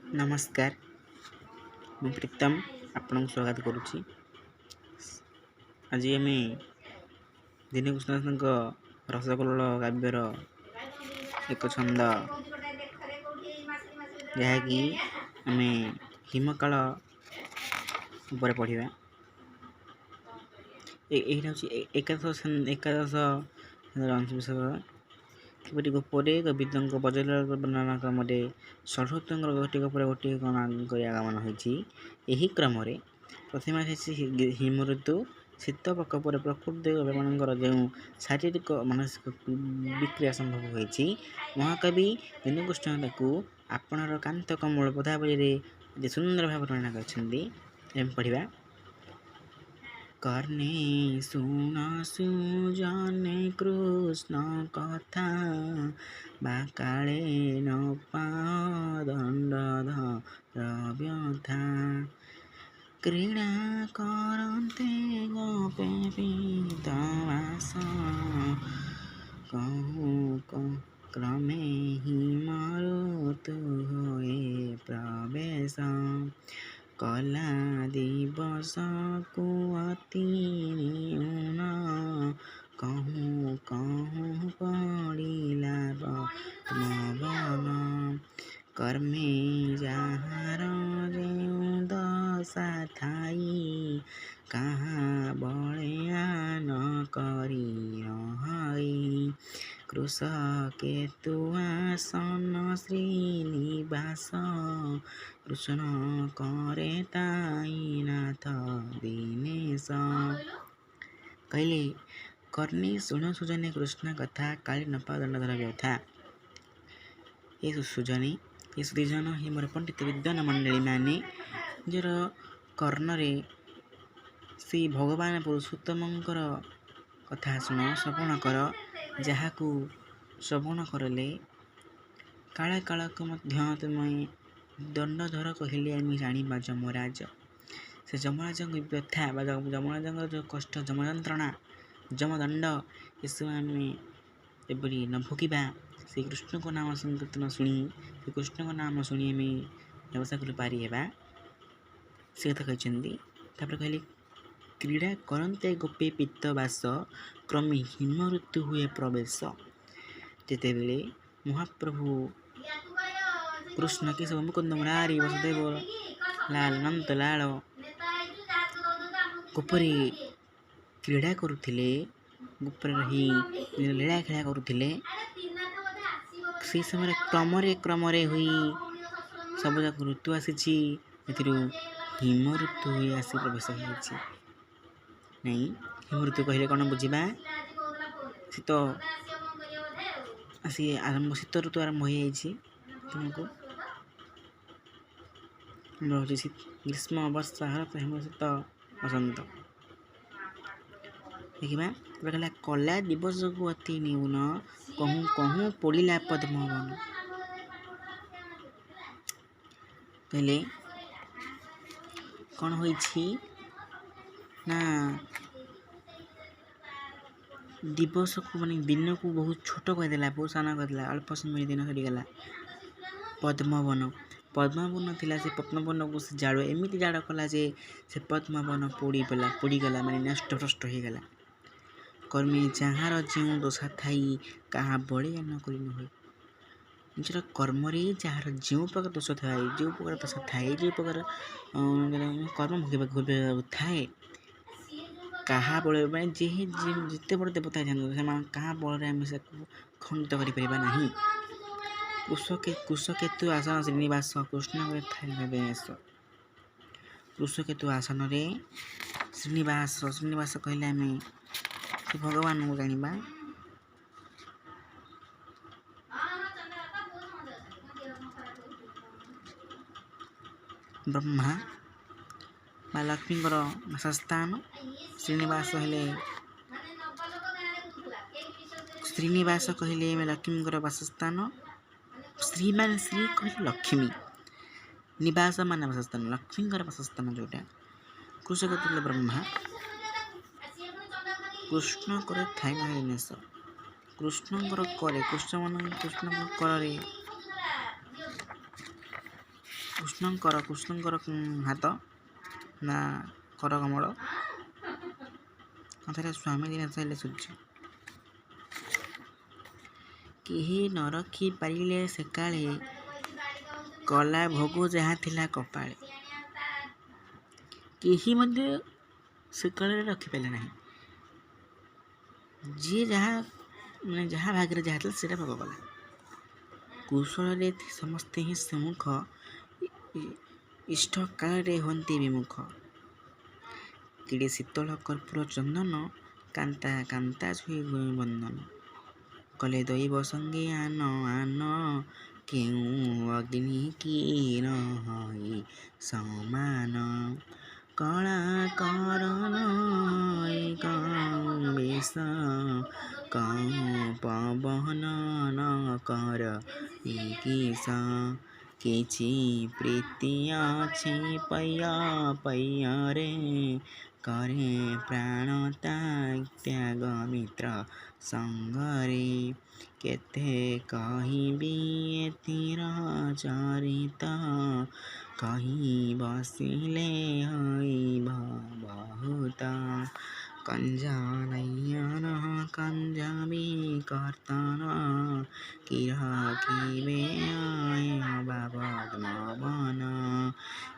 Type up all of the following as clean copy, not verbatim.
ନମସ୍କାର, ମୁଁ ପ୍ରୀତମ ଆପଣଙ୍କୁ ସ୍ୱାଗତ କରୁଛି। ଆଜି ଆମେ ଦୀନକୃଷ୍ଣ ଦାସଙ୍କ ରସକଲ୍ଲୋଳ କାବ୍ୟର ଏକ ଛନ୍ଦ, ଯାହାକି ଆମେ ହିମକାଳ ଉପରେ ପଢ଼ିବା। ଏଇଟା ହେଉଛି ଏକାଦଶ ଅଂଶବିଶେଷ। କିପରି ଗୋପରେ ଗୋବିନ୍ଦଙ୍କ ବଜ୍ରଲାଳ ବର୍ଣ୍ଣନା କ୍ରମରେ ଷଡ଼ଋତୁଙ୍କର ଗୋଟିକ ପରେ ଗୋଟିଏ କଣ କରି ଆଗମନ ହୋଇଛି। ଏହି କ୍ରମରେ ପ୍ରଥମେ ଆସିଛି ହିମ ଋତୁ। ଶୀତ ପ୍ରକୋପରେ ପ୍ରକୃତି ମାନଙ୍କର ଯେଉଁ ଶାରୀରିକ ମାନସିକ ବିକ୍ରିୟା ସମ୍ଭବ ହୋଇଛି, ମହାକବି ଦୀନକୃଷ୍ଣ ତାକୁ ଆପଣାର କାନ୍ତ କମଳ ପଦାବଳୀରେ ଅତି ସୁନ୍ଦର ଭାବରେ ବର୍ଣ୍ଣନା କରିଛନ୍ତି। ଏବେ ପଢ଼ିବା। କର୍ଣ୍ଣେ ଶୁଣ ସୁଜନେ କୃଷ୍ଣ କଥା, ବା କାଳେ ନ ପାଅ ଦଣ୍ଡଧର ବ୍ୟଥା। କ୍ରୀଡ଼ା କରନ୍ତେ ଗୋପେ ପୀତବାସ, କହୁ କ୍ରମେ ହିମ ଋତୁ ହୋଏ ପ୍ରବେଶ। କଲା ଦିବସକୁ ଅତି ନିଉନ, କହୁଁ କହୁଁ ପଡ଼ିଲା ପଦ୍ମବନ। କର୍ମେ ଯାହାର ଯେଉଁ ଦଶା ଥାଇ, କାହା ବଳେ ଆନ କରି ନହଇ। କୃଷକେତୁ ଆସନ ଶ୍ରୀନିବାସ, କୃଷ୍ଣ କରେ ତାଇ ନାଥ ଦୀନେଶ। କହିଲେ, କର୍ଣ୍ଣେ ଶୁଣ ସୁଜନେ କୃଷ୍ଣ କଥା, କାଳେ ନ ପାଅ ଦଣ୍ଡଧର ବ୍ୟଥା। ଏ ସୁଜନେ, ଏ ସୁଧୀଜନ, ହେ ମୋର ପଣ୍ଡିତ ବିଦ୍ୱାନ ମଣ୍ଡଳୀ ମାନେ, ନିଜର କର୍ଣ୍ଣରେ ସେଇ ଭଗବାନ ପୁରୁଷୋତ୍ତମଙ୍କର କଥା ଶୁଣ, ଶ୍ରବଣ କର, ଯାହାକୁ ଶ୍ରବଣ କରିଲେ କାଳେ କାଳକୁ ମଧ୍ୟ ତୁମେ ଦଣ୍ଡଧର କହିଲେ ଆମେ ଜାଣିବା ଯମରାଜ। ସେ ଯମରାଜଙ୍କ ବ୍ୟଥା ବା ଯମରାଜଙ୍କର ଯେଉଁ କଷ୍ଟ, ଯମଯନ୍ତ୍ରଣା, ଯମଦଣ୍ଡ, ଏସବୁ ଆମେ ଏପରି ନ ଭୋଗିବା, ସେଇ କୃଷ୍ଣଙ୍କ ନାମ ସଂକୀର୍ତ୍ତନ ଶୁଣି, ସେ କୃଷ୍ଣଙ୍କ ନାମ ଶୁଣି ଆମେ ବ୍ୟବସାୟ ପାରିହେବା, ସେ କଥା କହିଛନ୍ତି। ତାପରେ କହିଲେ, କ୍ରୀଡ଼ା କରନ୍ତେ ଗୋପେ ପୀତବାସ, କ୍ରମେ ହିମ ଋତୁ ହୁଏ ପ୍ରବେଶ। ଯେତେବେଳେ ମହାପ୍ରଭୁ କୃଷ୍ଣ କେଶବ ମୁକୁନ୍ଦ ମୁରାରୀ ବସୁଦେବ ଲାଲ ନନ୍ଦ ଲାଳ ଗୋପରେ କ୍ରୀଡ଼ା କରୁଥିଲେ, ଗୋପରେ ରହି ଲୀଳା ଖେଳା କରୁଥିଲେ, ସେଇ ସମୟରେ କ୍ରମରେ କ୍ରମରେ ହୋଇ ସବୁଯାକ ଋତୁ ଆସିଛି। ଏଥିରୁ ହିମ ଋତୁ ହୋଇ ଆସି ପ୍ରବେଶ ହୋଇଛି। ନାଇଁ, ହିମ ଋତୁ କହିଲେ କ'ଣ ବୁଝିବା? ଶୀତ ଆସି ଆରମ୍ଭ, ଶୀତ ଋତୁ ଆରମ୍ଭ ହୋଇଯାଇଛି। ତୁମକୁ ଆମର ହେଉଛି ଗ୍ରୀଷ୍ମ, ବର୍ଷା, ଶରତ, ହେମ, ଶୀତ, ବସନ୍ତ। ଦେଖିବା। ତାପରେ କହିଲା, କଲା ଦିବସକୁ ଅତି ନିଉନ, କହୁଁ କହୁଁ ପୋଡ଼ିଲା ପଦ୍ମବନ। କହିଲେ କ'ଣ ହୋଇଛି ନା, ଦିବସକୁ ମାନେ ଦିନକୁ ବହୁତ ଛୋଟ କରିଦେଲା, ବହୁତ ସାନ କରିଦେଲା, ଅଳ୍ପ ସମୟରେ ଦିନ ସରିଗଲା। ପଦ୍ମବନ, ପଦ୍ମବନ ଥିଲା, ସେ ପଦ୍ମବନକୁ ସେ ଜାଳ ଏମିତି ଜାଡ଼ କଲା ଯେ ସେ ପଦ୍ମବନ ପୋଡ଼ିଗଲା, ପୋଡ଼ିଗଲା ମାନେ ନଷ୍ଟ ଭ୍ରଷ୍ଟ ହେଇଗଲା। କର୍ମେ ଯାହାର ଯେଉଁ ଦଶା ଥାଇ, କାହା ବଳେ ନ କରି ନ ହୁଏ। ନିଜର କର୍ମରେ ଯାହାର ଯେଉଁ ପ୍ରକାର ଦୋଷ ଥାଏ, ଯେଉଁ ପ୍ରକାର ଦଶା ଥାଏ, ଯେଉଁ ପ୍ରକାର କର୍ମ ଭୋଗିବାକୁ ଥାଏ, କାହା ବଳରେ ମାନେ ଯେତେ ବଡ଼ ଦେବତା ହେଇଥାନ୍ତୁ, ସେମାନେ କାହା ବଳରେ ଆମେ ତାକୁ ଖଣ୍ଡିତ କରିପାରିବା ନାହିଁ। କୃଷକେତୁ ଆସନ ଶ୍ରୀନିବାସ, କୃଷ୍ଣ ଥାଏ। କୃଷକେତୁ ଆସନରେ ଶ୍ରୀନିବାସ, ଶ୍ରୀନିବାସ କହିଲେ ଆମେ ସେ ଭଗବାନଙ୍କୁ ଜାଣିବା। ବ୍ରହ୍ମା ବା ଲକ୍ଷ୍ମୀଙ୍କର ବାସସ୍ଥାନ। ଶ୍ରୀନିବାସ ହେଲେ, ଶ୍ରୀନିବାସ କହିଲେ ଆମେ ଲକ୍ଷ୍ମୀଙ୍କର ବାସସ୍ଥାନ। ଶ୍ରୀ ମାନେ, ଶ୍ରୀ କହିଲେ ଲକ୍ଷ୍ମୀ, ନିବାସ ମାନେ ବାସସ୍ଥାନ, ଲକ୍ଷ୍ମୀଙ୍କର ବାସସ୍ଥାନ ଯେଉଁଟା। କୃଷକ ଥିଲେ ବ୍ରହ୍ମା। କୃଷ୍ଣଙ୍କର ଥାଏ ନାହିଁ ଜିନିଷ, କୃଷ୍ଣଙ୍କର କରେ, କୃଷ୍ଣ ମାନ କୃଷ୍ଣଙ୍କ କରରେ କୃଷ୍ଣଙ୍କର ହାତ ନା କରକମଳ? କଥାରେ ସ୍ୱାମୀ ଦିନେଶ ହେଲେ ସୂର୍ଯ୍ୟ। କେହି ନ ରଖି ପାରିଲେ ସେକାଳେ, କଲା ଭୋଗ ଯାହା ଥିଲା କପାଳେ। କେହି ମଧ୍ୟ ସେକାଳରେ ରଖିପାରିଲେ ନାହିଁ। ଯିଏ ଯାହା ମାନେ ଯାହା ଭାଗ୍ୟରେ ଯାହା ଥିଲା ସେଇଟା ଭୋଗ କଲା। କୁଶଳରେ ସମସ୍ତେ ହିଁ ସମ୍ମୁଖ, ଇଷ୍ଟ କାଳରେ ହୁଅନ୍ତି ବିମୁଖ। କେଡ଼େ ଶୀତଳ କର୍ପୂର ଚନ୍ଦନ, କାନ୍ତା କାନ୍ତା ଛୁଇଁ ବନ୍ଦନ। କଲେ ଦଇବ ସଙ୍ଗେ ଆନ ଆନ, କେଉଁ ଅଗ୍ନି କି ନ ହୋଇ ସମାନ। କଳା କର କଉଁ ବେଶ, କଉଁ ପବନ ନ କର କିସ। କିଛି ପ୍ରୀତି ଅଛି ପୈୟ ପୈୟରେ, କରେ ପ୍ରାଣ ତ୍ୟାଗ ମିତ୍ର ସଙ୍ଗରେ। କେତେ କହିବି ଏଥିର ଚରିତ, କହି ବସିଲେ ହୋଇବ ବହୁତ। କଞ୍ଜ ନୟନ କଞ୍ଜ ବିକର୍ତ୍ତନ, କି ରଖିବେ ଅବା ପଦ୍ମବନ।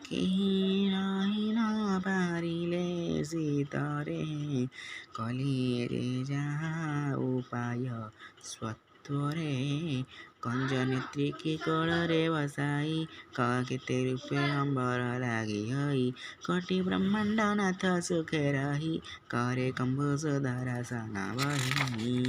କେହି ରହି ନ ପାରିଲେ ଶୀତରେ, କଲେ ଯେ ଯାହା ଉପାୟ ସତ୍ୱରେ। କଞ୍ଜ ନେତ୍ରୀକି କୋଳରେ ବସାଇ, କେତେ ରୂପେ ଅମ୍ବର ଲାଗି ହୋଇ। କୋଟି ବ୍ରହ୍ମାଣ୍ଡ ନାଥ ସୁଖେ ରହି, କରେ କମ୍ଭୁ ସୁଦର୍ଶନ ବହି।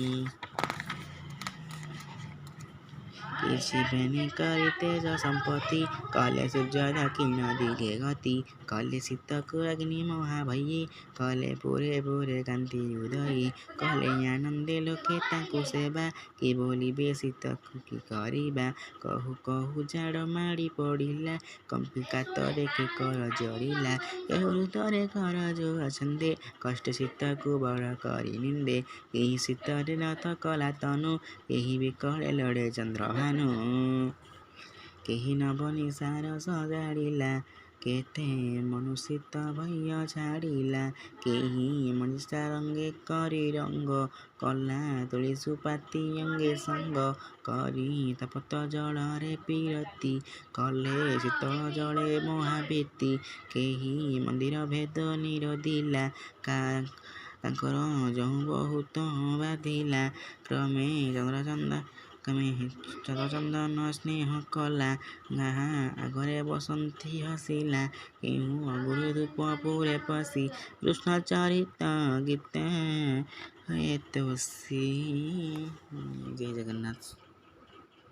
କିଛି ବେନି କରି ତେଜ ସମ୍ପତ୍ତି, କଲେ ସୂର୍ଯ୍ୟ ଦକ୍ଷିଣ ଦିଗେ ଗତି। କଲେ ଶୀତକୁ ଅଗ୍ନି ମହାଭୟୀ, କଲେ ପୁରେ ପୁରେ କାନ୍ତି ଉଦୟୀ। କଲେ ଆନନ୍ଦେ ଲୋକେ ତାଙ୍କୁ ସେବା, କି ବୋଲିବେ ଶୀତକୁ କି କରିବା। କହୁ କହୁ ଜାଡ଼ ମାଡ଼ି ପଡ଼ିଲା, କମ୍ପି କାତରେ କେ କର ଯୋଡ଼ିଲା। କେହୁ ଋତୁରେ କର ଛନ୍ଦେ, କଷ୍ଟେ ଶୀତକୁ ବଡ଼ କରି ନିନ୍ଦେ। କେହି ଶୀତରେ ରତ କଲା ତନୁ, କେହି ବିକଳେ ଲୋଡ଼େ ଚନ୍ଦ୍ରଭାନୁ। କେହି ନବ ନିଶାର ସଜାଡ଼ିଲା, କେତେ ମନୁ ଶୀତ ଭୟ ଛାଡ଼ିଲା। କେହି ମଞ୍ଜିଷ୍ଠା ରଙ୍ଗେ କରି ରଙ୍ଗ, କଲା ତୁଳସୀ ସୁପାତି ଅଙ୍ଗେ ସଙ୍ଗ। କରି ତପତ ଜଳରେ ପୀରତି, କଲେ ଶୀତଳ ଜଳେ ମହାଭୀତି। କେହି ମନ୍ଦିର ଭେଦ ନିରୋଧିଲା, ତାଙ୍କର ଯହୁଁ ବହୁତ ବାଧିଲା। କ୍ରମେ ଚନ୍ଦ୍ରଚନ୍ଦନ ସ୍ନେହ କଲା, ଯାହା ଆଗରେ ବସନ୍ତି ହସିଲା। କେହୁ ଅଗୁରୁ ଧୂପ ପୁରେ ପଶି, କୃଷ୍ଣ ଚରିତ ଗୀତେ ହୋଏ ତୋଷୀ। ଜୟ ଜଗନ୍ନାଥ।